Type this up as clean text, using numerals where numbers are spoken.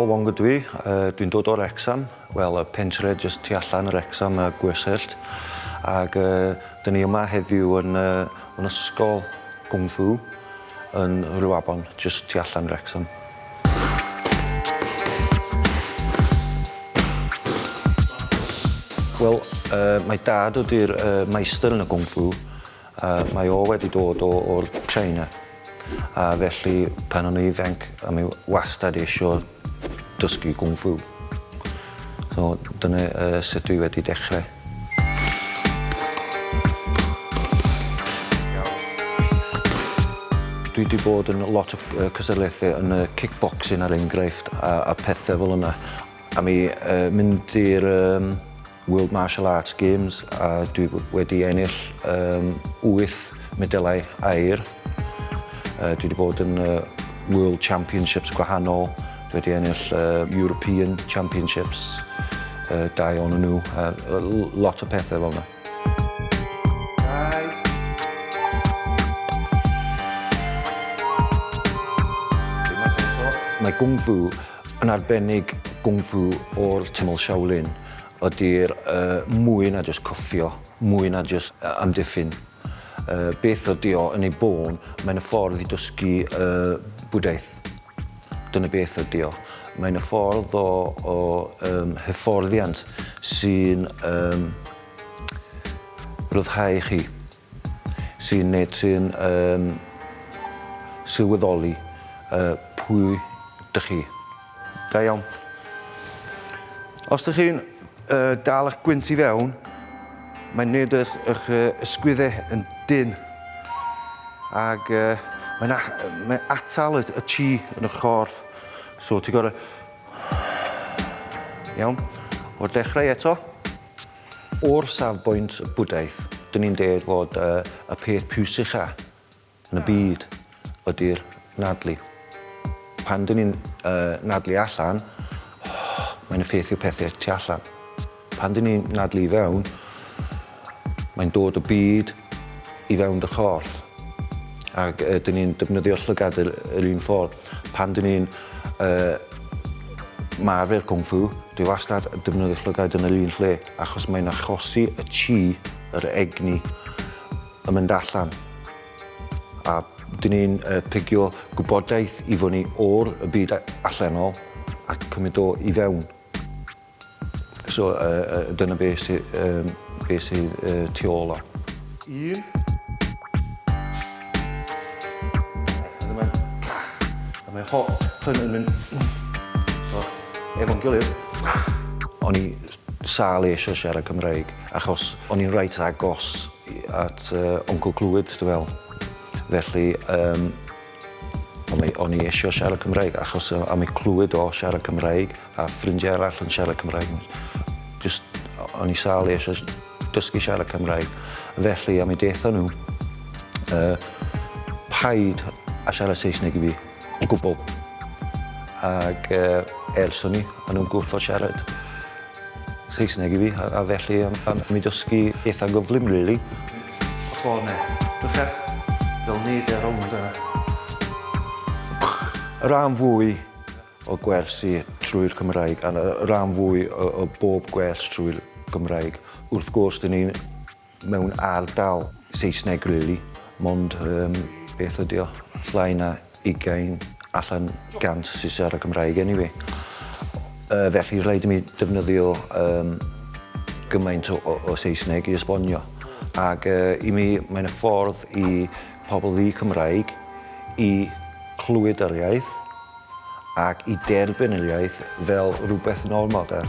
Paul Wong ydw i, dwi'n dod o Wrecsam, wel y pentre jyst tu allan Wrecsam, y Gwersyllt, ac dyn ni yma heddiw yn yn ysgol Kung Fu yn Rhiwabon, jyst tu allan Wrecsam. Wel, mae dad ydy'r meistr yn y Kung Fu, Mae o wedi dod o o'r China a felly pan o'n i ifanc a mi wastad isio dysgu Kung Fu. So dyna yy sut dwi wedi dechre. Dwi 'di bod yn lot o yy cystadlaethe yn y kickboxing er enghraifft a a pethe fel yna. A mi yy mynd i'r yym World Martial Arts Games a dwi wedi ennill yym wyth medelau aur. Yy dwi 'di bod yn yy World Championships gwahanol, dwi wedi ennill yy European Championships, yy dau o'nyn nhw, a yy lot o pethe fel 'na. Mae Kung Fu yn arbennig Kung Fu o'r Teml Shaolin ydy'r yy mwy na jyst cwffio, mwy na jyst amddiffyn. Yy beth ydy o yn ei bôn, mae'n y ffordd i dysgu yy Bwdhaeth. Dyna beth ydy o. Mae'n y ffordd o o yym hyfforddiant sy'n yym ryddhau chi. Sy'n neud ti'n yym sylweddoli yy pwy 'dych chi. Da iawn. Os 'dych chi'n yy dal 'ych gwynt i fewn, mae'n neud 'ych 'ych yy ysgwydde yn dynn. Ag yy mae'n a- mae'n atal y y chi yn 'ych corff. So ti gor'o' Iawn. O'r dechrau eto. O'r safbwynt Bwdhaeth, dyn ni'n deud fod y peth pwysica yn y byd ydy'r nadlu. Pan dyn ni'n nadlu allan, mae'n effeithio pethau tu allan. Pan dyn ni'n nadlu i fewn, mae'n dod y byd i fewn dy chorff. Ac dyn ni'n defnyddio'r llygad yr, yr un ffordd. Pan dyn ni'n ymarfer Kung Fu, dwi wastad yn defnyddio llygaid yn yr un lle, achos mae'n achosi y chi, yr egni, yn mynd allan. A dyn ni'n pigio gwybodaeth i fyny o'r y byd allanol a cymryd o i fewn. So yy dyna be sy yym be sydd yy tu ôl o. Un. A dyma a mae ho- hwn yn mynd so efo'n gilydd. O'n i sâl eisiau siarad Cymraeg achos o'n i'n reit agos at yy Wncwl Clwyd dwi me'wl. Felly yym O'n i o'n i isio siarad Cymraeg achos yy am i clywed o siarad Cymraeg a ffrindiau arall yn siarad Cymraeg. Jyst o'n i sâl eisiau dysgu siarad Cymraeg. Felly am i deutha nhw yy paid a siarad Saesneg i fi o gwbl. Ag yy ers hynny o'n nhw'n gwrthod siarad Saesneg i fi a a felly am am mi dysgu eitha gyflym rili. Y ffordd 'ne. Drycha. Fel neud e rownd yna. Y rhan fwy o gwersi trwy'r Cymraeg a y rhan fwy o o bob gwers trwy'r Gymraeg. Wrth gwrs 'dyn ni mewn ardal Saesneg rili, mond yym beth ydi o, llai na ugain allan gant sy'n siarad Cymraeg anyway. Yy felly rhaid i mi defnyddio yym gymaint o o o Saesneg i esbonio. Ag yy i mi mae'n y ffordd i pobl ddi-Cymraeg i clywed yr iaith ac i derbyn yr iaith fel rhywbeth normal de.